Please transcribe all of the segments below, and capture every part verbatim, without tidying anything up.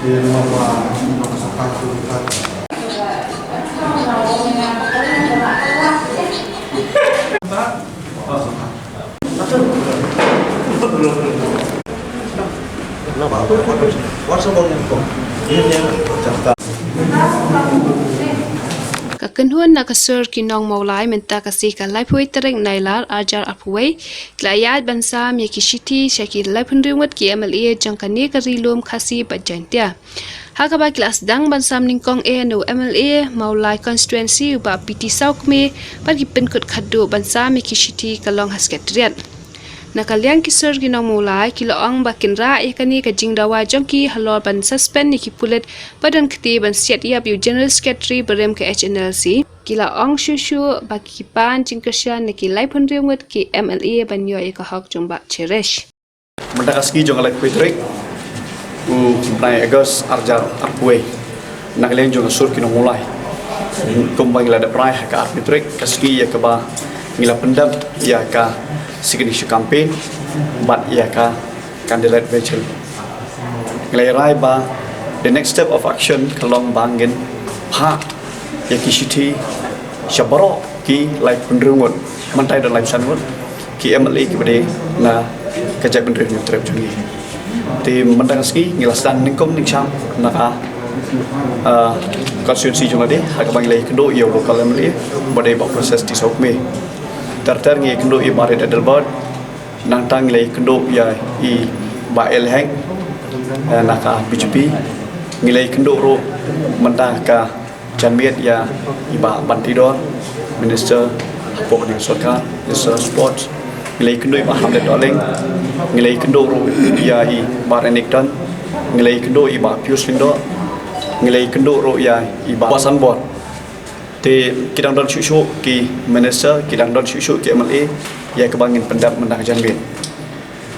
Ka kynhun na ka sur ki nong Mawlai mynta ka sngi ka laiphew tarik Nailar arhajar arphew, ki la ïaid ban sam ïa ki shithi sha ki laiphew ngut ki M L A jong kane ka Ri Lum Khasi bad Jaintia. Ha kaba ki la sdang ban sam nyngkong eh na u M L A Mawlai constituency u Bah P T Sawkmie bad ki pynkut khadduh ban sam ïa ki shithi ka long ha Secretariat. Na ka liang ki sur ki nong Mawlai ki la ong ba kin rah ïa kane ka jingdawa jong ki halor ban suspend ïa ki pulit ba don kti ban siat ïap ïa u General Secretary barim ka H N L C. Ki la ong shuh shuh ba ki pan jingkyrshan na ki laiphew ngut ki M L A ban ïoh ïa ka hok jong Bah Cherish. Mynta ka sngi jong ka laiphew tarik u bnai August arhajar arphew, na ka liang jong ka sur ki nong Mawlai, kumba ngi la dep rai ha ka arphew tarik ka sngi ïa kaba ngi la pyndep ïa ka signature campaign bad ïa ka candlelight vigil. Ngi la rai ba the next step of action ka long ba ngin phah ïa ki shithi sha baroh ki laiphew ngut, mynta don laiphew ngut ki M L A kiba dei na ka jaitbynriew Hynñiewtrep jong ngi. Te mynta ka sngi ngi la sdang nyngkong nyngshap na ka, ah, constituency jong lade ha kaba ngi la ïakynduh ïa u local M L A ba dei Bah Francis T Sawkmie. Ter ter ngi ïakynduh ïa Bah Reed Adelbert, nangta ngi la ïakynduh ïa i Bah L Hek, eh, na ka B J P. Ngi la ïakynduh ruh mynta ka janmiet ïa i Bah Banteidor, Minister hapoh ka sorkar, Minister Sports. Ngi la ïakynduh i Bah Hamlet Dohling. Ngi la ïakynduh ruh ïa i Bah Renikton. Ngi la ïakynduh i Bah Pius Lyngdoh. Ngi la ïakynduh ruh ïa i Bah Sanbor. Te ki dang don shuh shuh ki minister, ki dang don shuh shuh ki M L A ïa kaba ngin pyndep mynta ka janmiet.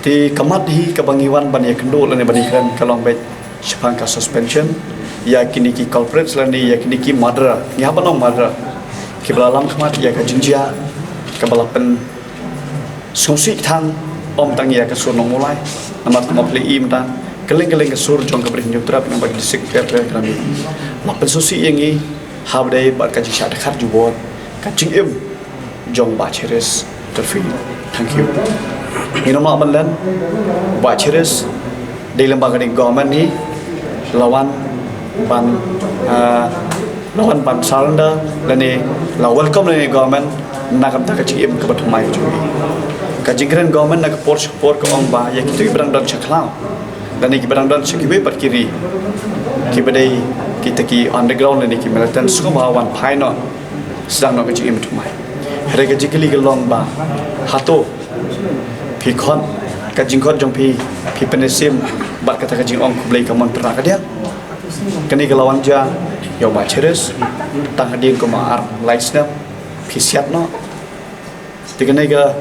Te ka mat hi kaba ngi wan ban ïakynduh lane ban ïakren ka long beit shaphang ka suspension ïa kine ki culprits lane ïa kine ki murderer. Ngi hap ban ong murderer kiba la lam khmat ïa ka jingjia kaba la pynsngewsih tang, ym tang ïa ka sur nong Mawlai, namar kumba phi la ïohi mynta kylleng kylleng ka sur jong ka Ri Hynñiewtrep namar ki district pher pher ka la mih, la pynsngewsih ïa ngi ha ba dei bad ka jingshah dkhar jubor ka jingim jong Bah Cherish Dorfein. Thank you. Ngin ym lah ban len, Bah Cherish dei lyngba kane ka government hi la wan ban, ah, la wan ban surrender lane la welcome lane government na ka bynta ka jingim kaba thymmai ka jong ngi. Ka jingkren government na ka por sha ka por ka ong ba ïa kito kiba dang don sha khlaw lane kiba dang don sha kiwei pat ki ri, kiba dei kita ki underground lane ki militant, sngewbha wan phai noh, sdang noh ka jingim thymmai. Hynrei ka jingkylli ka long ba hato phi khot ka jingkhot jong phi, phi pynïasim bad kata ka jingong khublei ka mon pynrah ka diang? Kane ka la wan jia ïa u Bah Cherish tang hadien kumba ar lai snem, phi siat noh. Te kane ka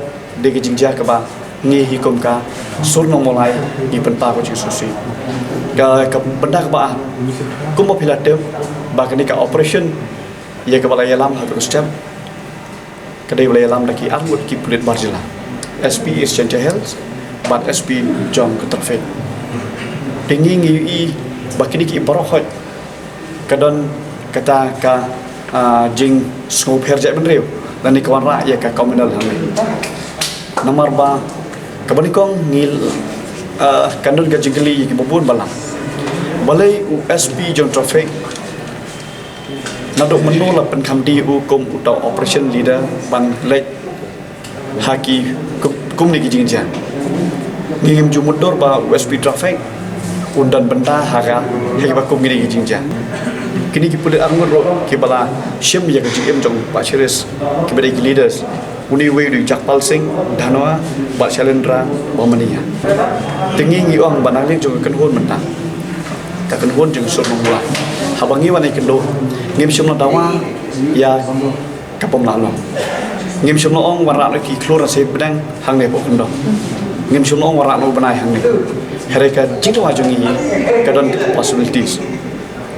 dei ka jingjia kaba ngi hi kum ka sur nong Mawlai ngi pynpaw ka jingsngewsih. Ka, ka bynta kaba ar, kumba phi la tip ba kane ka operation ïa kaba la ïalam ha ka step ka dei ba la ïalam da ki arngut ki pulit bar jylla, S P East Jaintia Hills bad S P jong ka traffic. Te ngi ngi ïohi ba kine ki baroh hoi ka don kata ka, ah, jingsngewpher jaitbynriew lane ka wanrah ïa ka communal hangne. Namar ba kaba nyngkong ngi, ah, kan don ka jingkylli ïa kiba bun balang, balei u S P jong traffic naduh mynno la pynkham dih u kum uta u operation leader ban leit ha ki kum, kumne ki jingjia? Ngi ngim ju mutdur ba u S P traffic un don bynta ha ka, ha kiba kum kine ki jingjia. Kine ki pulit arngut ruh kiba la shim ïa ka jingim jong Bah Cherish kiba dei ki leaders, une uwei u dei Jagpal Singh Dhanoa bad Shailendra Bhumania. Te ngi ngi ong ba na liang jong ka kynhun mynta, ka kynhun jong ka sur nong Mawlai, haba ngi wan ïakynduh ngim shym la dawa ïa ka bym lah long. Ngim shym la ong wanrah noh ki khlur na Seiñbneng hangne hapoh Kyndong. Ngim shym la ong wanrah noh u bnai hangne. Hynrei ka jingdawa jong ngi ka don ka possibilities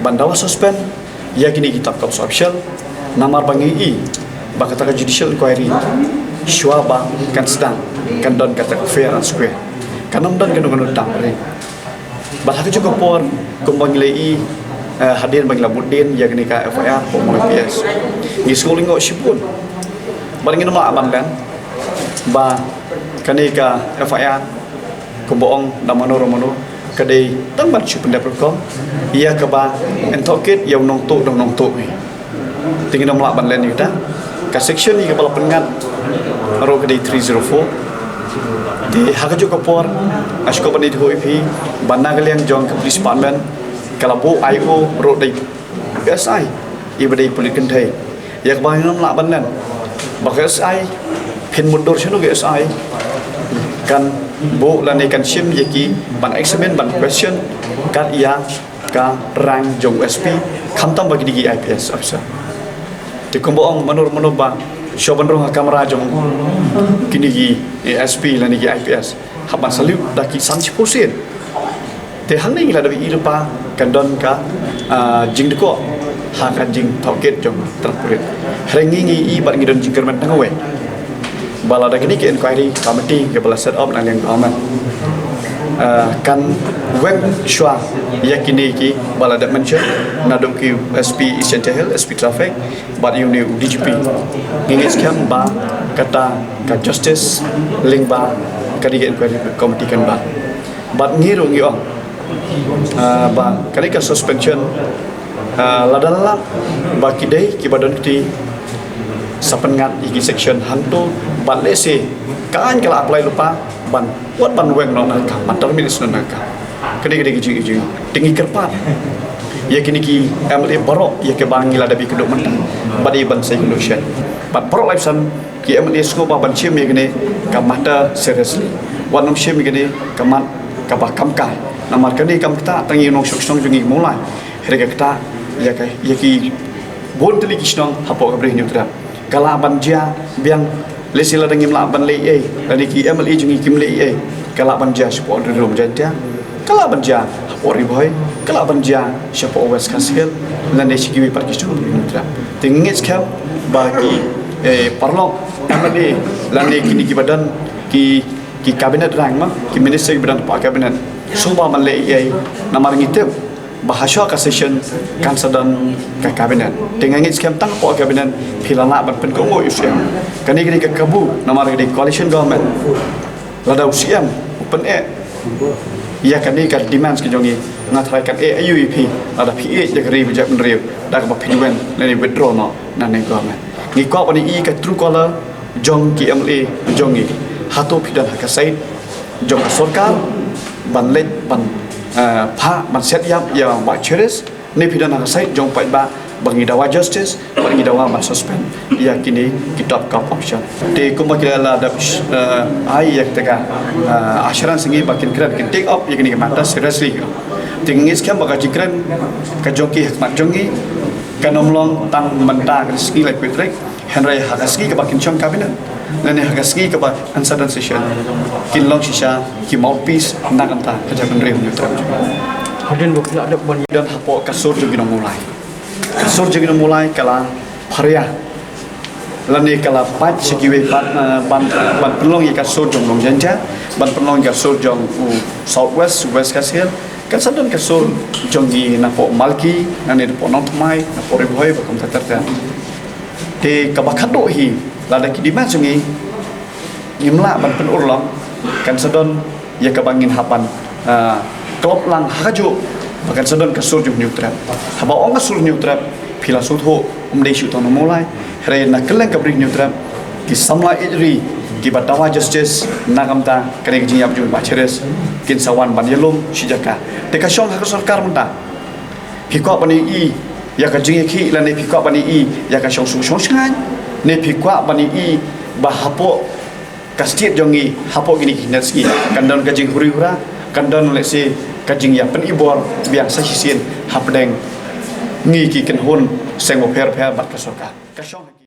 ban dawa suspend ïa kine ki top cops official, namar ba ngi i ba kata ka judicial inquiry shuwa ba kan sdang kan don kata ka fair and square. Kan ym don kano kano tampering. Bad ha kajuh ka por kumba ngi la ïohi, eh, hadien ba ngi la bud dien ïa kane ka F I R hapoh Mawlai P S, ngi sngewlyngngoh shibun. Bad ngim lah ban len ba kane ka F I R, kumba ong da mano re mano, ka dei tang ban shu pyndep rukom ïa kaba yn tohkit ïa u nongtuh da u nongtuh hi. Te ngim lah ban len ïa kata. Ka section ïa kaba la pynngat ruh ka dei three zero four. Te ha kajuh ka por, nga sngewbha ban ïathuh ïa phi ba na ka liang jong ka police department ka la buh I O ruh da u S I iba dei pulit kynthei. Ïa kaba ngim lah ban len ba ka S I, phin mutdur shano ka S I kan buh lane kan shim ïa ki, ban examine, ban question kat ïa ka rank jong u S P, khamtam ba ki dei ki I P S officer. Te kumba ong, mano re mano ba shu ban rung ha kamra jong kine ki, eh, S P lane ki I P S, hap ban salute da ki san shiphew sien. Te hangne ngi la dep ïohi lypa kan don ka, ah, jingdukor ha ka jingtohkit jong tnat pulit. Hynrei ngi ngi ïohi bad ngi don jingkyrmen tang kawei ba lada kane ka inquiry committee kaba la set up na liang government, ah, kan weng shuwa ïa kine kiba la dep mention, naduh ki S P East Jaintia Hills, S P Traffic, bad ïa une u D G P. Ngi ngeit skhem ba kata ka justice lyngba kane ka inquiry committee kan bah. Bad ngi ruh ngi ong, ah, ba kane ka suspension, ah, lada lap ba ki dei kiba don kti, sa pynngat ïa ki section hangto, bad lehse ka aiñ ka la apply lypa ban, wat ban weng noh na ka, ban terminate noh na ka. Kane ka dei ka jing, jing. Te ngi kyrpad ïa kine ki M L A baroh ïa kiba ngi la dep ïakynduh mynta, bad ïa ban second option. Bad baroh lai phew san ki M L A sngewbha ban shim ïa kane ka matter seriously. Wat nym shim ïa kane ka mat kaba kam kai. Namar kane kam ktah tang ïa u nongshong shnong jong ngi Mawlai, hynrei ka ktah ïa ka, ïa ki bun tylli ki shnong hapoh ka Bri Hynñiewtrep. Ka lah ban jia biang, lehse lada ngim lah ban leh ei, lada ki M L A jong ngi kim leh ei, ka lah ban jia shapoh Ri Lum Jaiñtia, ka lah ban jia hapoh Ri Bhoi, ka lah ban jia shapoh West Khasi Hills, lane sha kiwei pat ki shnong Bri Hynñiewtrep. Te ngi ngeit skhem ba ki, eh, paralok M L A lane kine kiba don ki, ki cabinet rank, ma ki minister kiba don hapoh cabinet, sngewbha ban leh ei, namar ngi tip ba ha shuwa ka session kan sa don ka cabinet. Te nga ngeit skhem tang hapoh cabinet phi la lah ban pynkohnguh ïa u C M. Kane ka dei ka kabu, namar ka dei coalition government. Lada u C M u pyneh ïa kane ka demands ka jong ngi, nga tharai kan eh aïu ïa phi lada phi ïeit ïa ka ri bad jaitbynriew da kaba phin wan lane withdraw noh na ne government. Ngi kwah ban ïohi ka true colour jong ki M L A jong ngi. Hato phi don ha ka side jong ka sorkar ban leit ban, eh, phah ban set ïap ïa Bah Cherish, ne phi don ha ka side jong paidbah ba ngi dawa justice, ba ngi dawa ban suspend ïa kine ki top cop official. Te kumba ki la dep, eh, ai ïa kata ka, eh, assurance ngi ba kin kren, kin take up ïa kine ki matter seriously. Te ngi ngeit skhem ba ka jingkren ka jong ki ha khmat jong ngi kan ym long tang mynta ka sngi laiphew tarik, hynrei ha ka sngi kaba kin shong cabinet lane ha ka sngi kaba yn sa don session, kin long shisha ki mouthpiece na ka bynta ka jaitbynriew Hynñiewtrep. Hadien ba phi la dep ban don hapoh ka sur jong ki nong Mawlai. Ka sur jong ki nong Mawlai ka la pharia lane ka la pait sha kiwei pat, eh, ban, ban pynlong ïa ka sur jong Nongjaiñtia, ban pynlong ïa ka sur jong u South West, West Khasi Hills, kan sa don ka sur jong ngi napoh Malki, lane napoh Nongthymmai, napoh Ri Bhoi, bad kumta ter ter. Te kaba khatduh hi, lada ki demand jong ngi ngim lah ban pynurlong, kan sa don ïa kaba ngin hap ban, ah, klop lang ha kajuh ba kan sa don ka sur jong Hynñiewtrep. Haba ong ka sur Hynñiewtrep, phi la sngewthuh, ym dei shuh tang na Mawlai, hynrei na kylleng ka Bri Hynñiewtrep, ki samla ïeit ri kiba dawa justice na ka bynta kane ka jingïap jong Bah Cherish kin sa wan ban ïalum shi jaka. Te ka shong ha ka sorkar mynta. Phi kwah ban ïohi ïa ka jingïakhih lane phi kwah ban ïohi ïa ka shongsuk shongshngaiñ, ne phi kwah ban ïohi ba hapoh ka state jong ngi, hapoh kine ki hynñiew sngi kan don ka jinghuri hura, kan don lehse ka jingïapynibor biang sa shisien hapdeng ngi ki kynhun seng bapher bapher bad ka sorkar. Ka shong ha ki